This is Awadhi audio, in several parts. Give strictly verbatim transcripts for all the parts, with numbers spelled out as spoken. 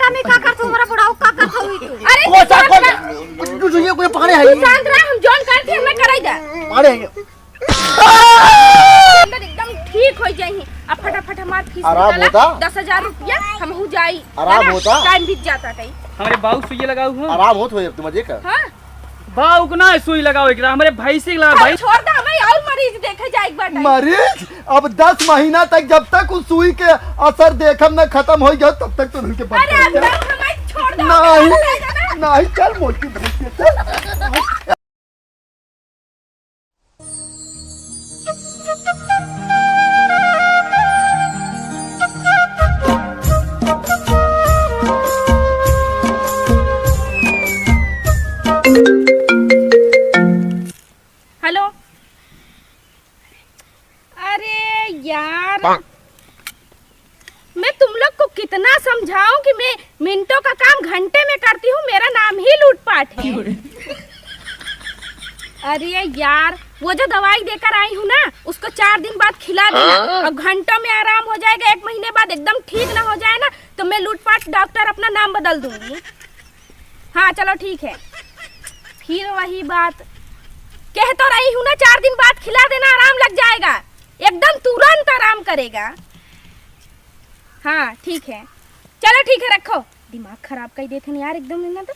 मैं का करत हूँ, हमारा बुढ़ाऊ का करत हूँ तू? अरे, कोसा, शांत कोसा। रह। तू सुइया कोई पकड़े है? तू शांत रह, हम जौन करती है, हमें कराई दे। पकड़े है। अंदर एकदम ठीक हो जाई। अब फटाफट हमार फीस आराम निकाला, होता? दस हजार रुपया, हम हो जाई। आराम है ना? होता? टाइम बीत जाता कहीं। हमारे बाऊ सुइया लगाऊ हूँ। आराम होत हो अब तुम मजे का? हाँ। बाऊ को ना सुई लगाओ एकरा, हमारे भैंसी के लगा अब भाई। छोड़ दे, हमें और मरीज देखे जाए एक बार टाइम। मरीज? अब दस महीना तक जब तक उस सुई के असर देखब ना खत्म हो गया, तब तक तो उनके बंद अरे, कर अब दिया। तो हमें छोड़ दे, नहीं, हमें छोड़ दे। नहीं, चल मोटी भैंस, चल। हेलो। अरे यार, मैं तुम लोग को कितना समझाऊं कि मैं मिनटों का काम घंटे में करती हूँ, मेरा नाम ही लूटपाट है। अरे यार, वो जो दवाई देकर आई हूँ ना, उसको चार दिन बाद खिला देना। हाँ? अब घंटों में आराम हो जाएगा, एक महीने बाद एकदम ठीक ना हो जाए ना, तो मैं लूटपाट डॉक्टर अपना नाम बदल दूंगी। हाँ, चलो ठीक है। फिर वही बात, कह तो रही हूँ ना, चार दिन बाद खिला देना, आराम लग जाएगा, एकदम तुरंत आराम करेगा। हाँ, ठीक है, चलो ठीक है, रखो। दिमाग खराब कर देते हैं यार एकदम, ना तो।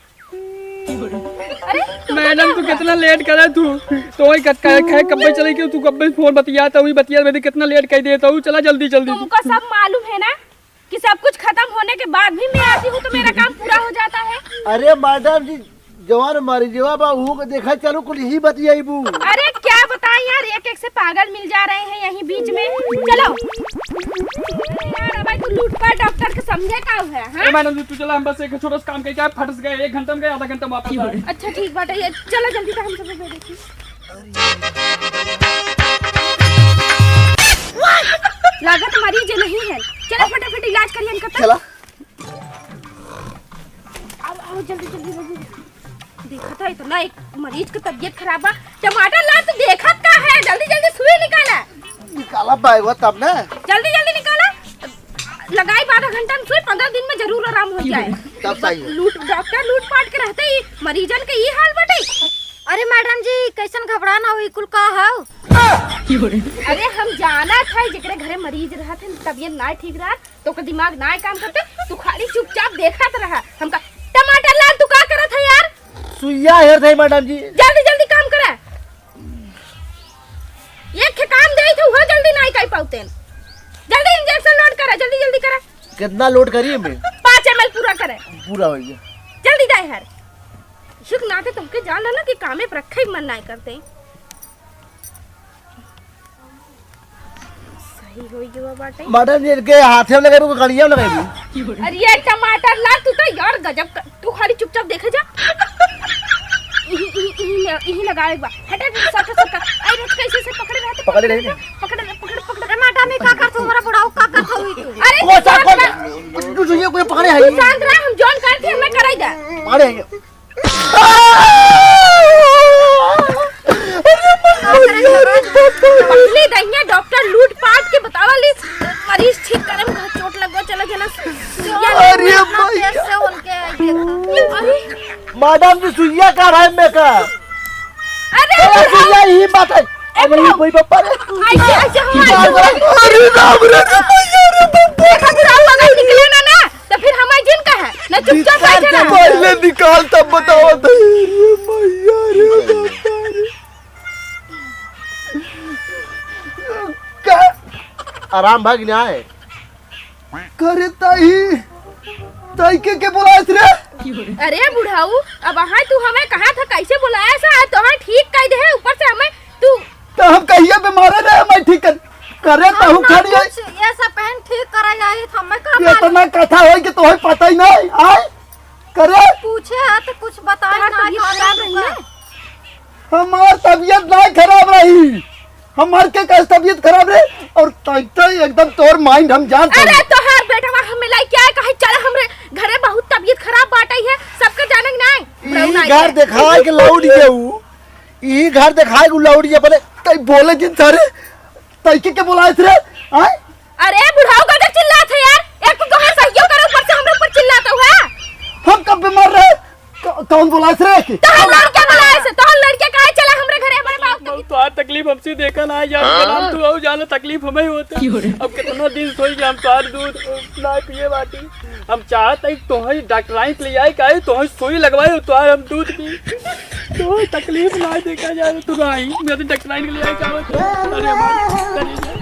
अरे, तुम मैडम, क्या तू हुआ? कितना लेट करे तू? तो वही कत-, कहे, कहे, कब्बे चले क्यों? तू कब्बे फोन बतिया, तो वही बतिया, मैंने कितना लेट कर देता हूँ। चला जल्दी, जल्दी। तुमको सब मालूम है ना कि सब कुछ खत्म होने के बाद भी मैं आती हूँ तो मेरा काम पूरा हो जाता है। अरे मैडम जी, जवान मरीजवा बा, उहू को देखा, चलो कुल यही बतियाईबू। अरे क्या बताएं यार, एक एक से पागल मिल जा रहे हैं यहीं बीच में। चलो यार, अब भाई तू लूटपाट डॉक्टर के समझे का है, हाँ? ए मैडम जी, तू चला, हम बस एक छोटा सा काम करके आए, फट से गए, एक घंटा में गए, आधा घंटा में वापस आए। अच्छा ठीक बात है, ये चलो जल्दी से हम सब बैठे। लागत मरीज नहीं है, चला फटाफट इलाज करिए इनका। चला। आओ, आओ, जल्दी, जल्दी, जल्दी। देखा था इतना एक मरीज की तबीयत खराब बा। टमाटर ला, तू देखत का है? जल्दी, जल्दी सुई निकाला। निकाला बैगवा तब ना। जल्दी, जल्दी निकाला। लगाई आधा घंटा में सुई, पन्द्रह दिन में जरूर आराम हो जाए। तब सही है। लूट, डॉक्टर लूटपाट के रहते ही मरीजन के ई हाल बटे। अरे मैडम जी, कैसन घबरा ना हुई, कुल का हौ? अरे हम जाना था, जेकरे घरे मरीज रहत है, तबीयत ना ठीक रहत, तो का दिमाग ना काम करते, तू खाली चुपचाप देखत रहा। हमका टमाटर लाल, तू का करत है यार? सुइया हेर थे मैडम जी। जल्दी जल्दी काम करा। एक ठे काम दे थे, वो जल्दी ना कर पाउते। जल्दी इंजेक्शन लोड करा, जल्दी जल्दी करा। कितना लोड करी मैं? पाँच एम एल पूरा करे। पूरा हो गया। जल्दी दे हर। शुक नाते तुमके जान रहा ना कि कामे पर रखे मन ना करते। सही होई गवा बाटे। मैडम जी, इनके हाथे में लगाइबू कि गड़िया में लगाइबू? अरे ये टमाटर लाल, तू तो यार गजब कर, तू खाली चुपचाप देखे जा। इही, इही, इही ले, इही लगावे बा। हटा, हटा, सरका, सरका। आई रोज कैसे से पकड़े रहते? पकड़े रहे ना। पकड़, पकड़, पकड़। अरे मैडम, ये का करत हो? हमारा बुढ़ाऊ का करत हो तू? अरे वो तू साथ शांत में रह। तू, तू ये कोई पकड़े है? तू शांत रह, हम जौन करते हैं, हमें कराई दे। पकड़े हैं। अरे मैया रे बाप रे। पकड़े दहिया डॉक्टर लूटपाट के बतावा ली, मरीज ठीक करे में बहुत चोट लग गो, चला जना सुइया ले। अरे अपना भैया। पेट से उनके आई देखा। अरे। मैडम जी सुइया का रहा है मैं का? अरे अरे बुढ़ाऊ। सुइया यही बात है। अरे अरे बुढ़ाऊ। कोई बापा रे। ऐसे, ऐसे हमारे अरे राम रे, रे भैया रे बापा रे। बुढ़ाऊ अगर निकले ना ना, तो फिर हमारे जिन का है, ना चुपचाप निकाल बैठे के रहो। पहले निकाल तब बतावा तो। अरे मैया रे बापा रे। का? आराम भाग ना है। करे ताई, ताई के, के बोलायस रे? अरे बुढ़ाऊ, अब अहाँ तू हमें कहा था कैसे बोलायस, आज तो हमें ठीक कह दे है, ऊपर से हमें तू तो हम कहिए बीमारे रहे, मैं ठीक कर, करे तो हम हम ना खड़ी है। कुछ ये सब पहन ठीक करा जाई, तो हमें का ये तो मालूम? ना कथा होई कि तोहे पता ही नहीं, आय? करे? पूछे है तो कुछ बताए तोहार ना, तबीयत का खराब रही ना? हमार तबीयत ना खराब रही, हमार के का तबीयत खराब रहे? और तै, तै एकदम तोर माइंड हम जान अरे तोहार बेटवा हमें लाई क्या है, कहे चल हमरे घरे बहुत तबीयत खराब बाटे है, सबके जाने के ना है। ई घर देखाए के लौट गए ऊ, ई घर देखाए के लौट गए, अपने कहीं बोले जिन सारे। तैके के बोलायस रे? आय? अरे बुढ़ाऊ का चिल्लात है यार, एक तो तुम्हें सहयोग करे, ऊपर से हमरे ऊपर चिल्लात हुआ। कौन बोलाइस रे के? तोहर लड़के बोलाइस, तोहर लड़के काहे चला हमरे घरे, हमरे बाप के? तोहार तकलीफ हमसे देखा ना यार, हाँ? जनाम तू आऊ जानो तकलीफ हमें होते। क्यों रे? अब कितना दिन सोई के हम तोहार दूध ना पिए बाटी। हम चाहत है तोहई डॉक्टराइन के ले आई, काहे तोहई सुई लगवाई, तोहार हम दूध पी। तोहई तकलीफ ना देखा जाए, तू ना आई, मैं तो डॉक्टराइन के ले आई, चाहत है। अरे हमारे करेजा।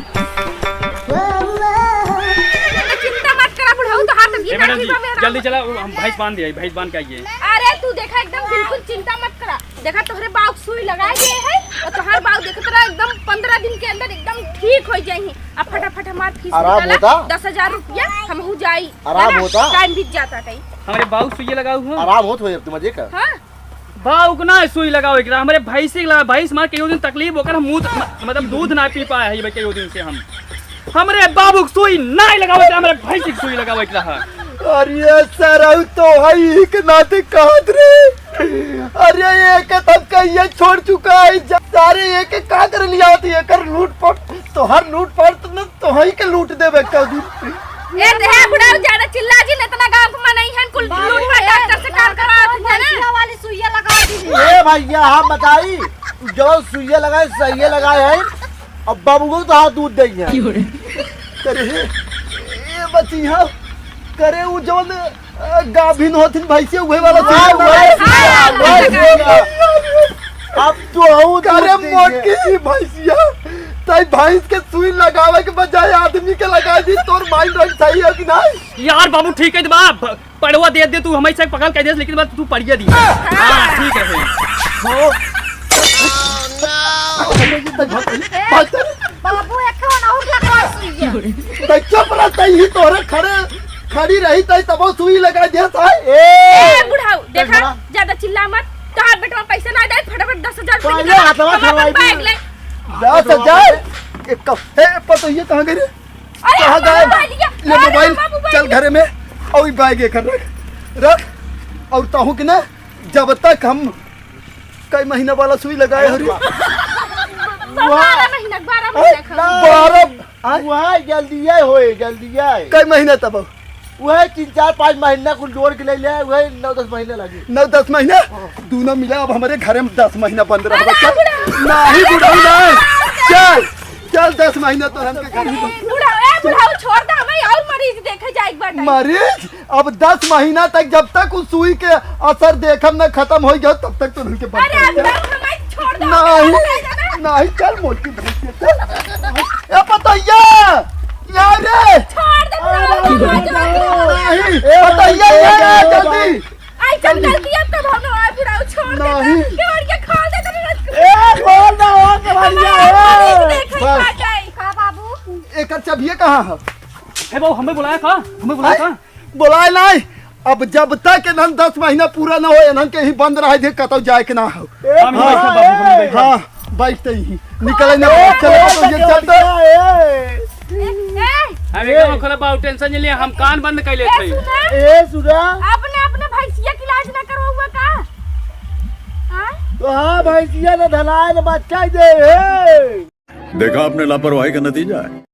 चिंता मत करा बुढ़ऊ, तोहार तो ए मैडम जी, जल्दी चला, हम भैंस बांध दिया, भैंस बांध के आइए। अरे तू देखा, एकदम बिल्कुल चिंता मत करा। देखा, तोहरे बाऊ के सुई लगाए गए है और तोहार बाऊ देखत रहा, एकदम पन्द्रह दिन के अंदर एकदम ठीक हो जाई। अब फटाफट हमार फीस आराम निकाला, होता? दस हजार रुपया, हमहू जाई। आराम है ना? होता? टाइम बीत जाता कहीं। हमरे बाऊ के सुई लगाऊ हो। आराम होत होई अब तू मजे का। हाँ। बाऊ के ना सुई लगाओ एकरा, हमरे भैंसी के लगा, भैंस मार के यो दिन तकलीफ ओकर मुंह, म-, मतलब दूध ना पी पाए है, के यो दिन से हम हमरे बाबू के सुई नाई लगावे के, हमरे भैंसी के सुई लगावे के रहा। अरे सरऊ, तोहई के नाते कहत रे। अरे एक तब कहिए छोड़ चुका है जा-, सारे एक का कर लिया होती एकर लूट पट, तोहर लूट पट न तोहई के लूट देबे कभी। ए रे बुढ़ऊ, ज्यादा चिल्ला जी, इतना गांव के मनई हन, कुल लूट पट डॉक्टर से काम करवावत है ना। भैंसिया वाली सुइया लगा दी। ए भैया, हम बताई, जो सुइया लगाए, सही लगाए है। अब बाबू को तो हाथ दूध देंगे। क्यों रे? करे हे, ए बचिया, करे उ जवन, अ, गाभिन होथिन भैंसिया, उहे वाला वाह, सुइया। वाह, वाह, वाह, वाह। अब तो हऊ दूध करे देंगे। मोटी भैंसिया, तई भैंस के सुई लगावे के बजाय आदमी के लगा दी, तोर माइंड राइट सही है कि नहीं? यार बाबू ठीक है बाप, पड़वा दे दे, तू हमें से पकड़ के दे, लेकिन बस तू पड़िया दी। हाँ, ठीक है। हो। बाबू, एक ठो और लगवा सुइया। तै चुप रह, तै ही तोहरे खड़े, खड़ी रही, तै तबो सुई लगा दिया था। ए! ए, बुढ़ऊ, देखा, ज्यादा चिल्ला मत। तोहार बेटवा पैसा ना दे, फटाफट दस हजार रुपया पहले निकाल, हाथवा हम अपन खवाई बैग दी। ले। दस हजार? एक कप। ए, पतोहिया कहाँ गई रे? अरे, कहाँ गए? मोबाइल लिया। ले अरे, मोबाइल, बाबू, चल बैग। घरे में, और ई बैग एकर रख, रख। और तहू के ना, जब तक हम कई महीना वाला सुई लगाए हरी। बारह महीना, बारह महीना खाओ। बारह, आय? वह जल्दिए होए, जल्दिए। कई महीना तब? वह तीन, चार, पाँच महीना कुल जोड़ के ले ले, वह नौ, दस महीना लगे। नौ, दस महीना? हाँ। दूनो मिला, अब हमरे घरे में दस महीना बंद रह अरे बच्चा। बुढ़ा। नहीं बुढ़ऊ नहीं। चल, चल, दस महीना तो हमके घर में बंद। बुढ़ा, ए बुढ़ऊ, छोड़ दे, हमें और मरीज देखे जाए एक बार। मरीज? अब दस महीना तक, जब तक उस सुई के असर देखब न खत्म हो गया, तब तक तो उनके बंद अरे कर अब दिया। हमें छोड़ दो। नहीं, नहीं, चल मोटी भैंस के, चल। ए पतोहिया, या रे। छोड़ दे, बुढ़ऊ, अरे, छोड़ दे। नहीं, ए पतोहिया, या रे, जल्दी। आई चल, गलती अब कब हम आए, बुढ़ऊ, छोड़ दे। नहीं। केवड़िया खोल दे, तेरे रस ए, खोल दे, ओ, केवड़िया, हमारे ए। देखे बस। खा जाए। का बाबू? एकर चबिया कहाँ है? ए बाबू, हमें बुलाया का? हमें बुलाया का? बोलाए नहीं। अब जब तक इन्हन दस महीना पूरा ना हो, इन्हन के ही बंद रहे दे, कतौ जाए के ना हो। हम ही बैठे बाबू, हम ही बैठे। हाँ, बैठते ही। निकले ना, चले तो ये चलते। ए, ए। अरे का खोला बाबू, टेंशन नहीं लिया, हम कान बंद कर लेते हैं। ए, सुना। ए, सुना। अपने, अपने भैंसिया के इलाज ना करवाऊंगा का? हाँ? तो हाँ, भैंसिया ना धलाए ना बच्चा दे, हे। देखा आपने लापरवाही का नतीजा है।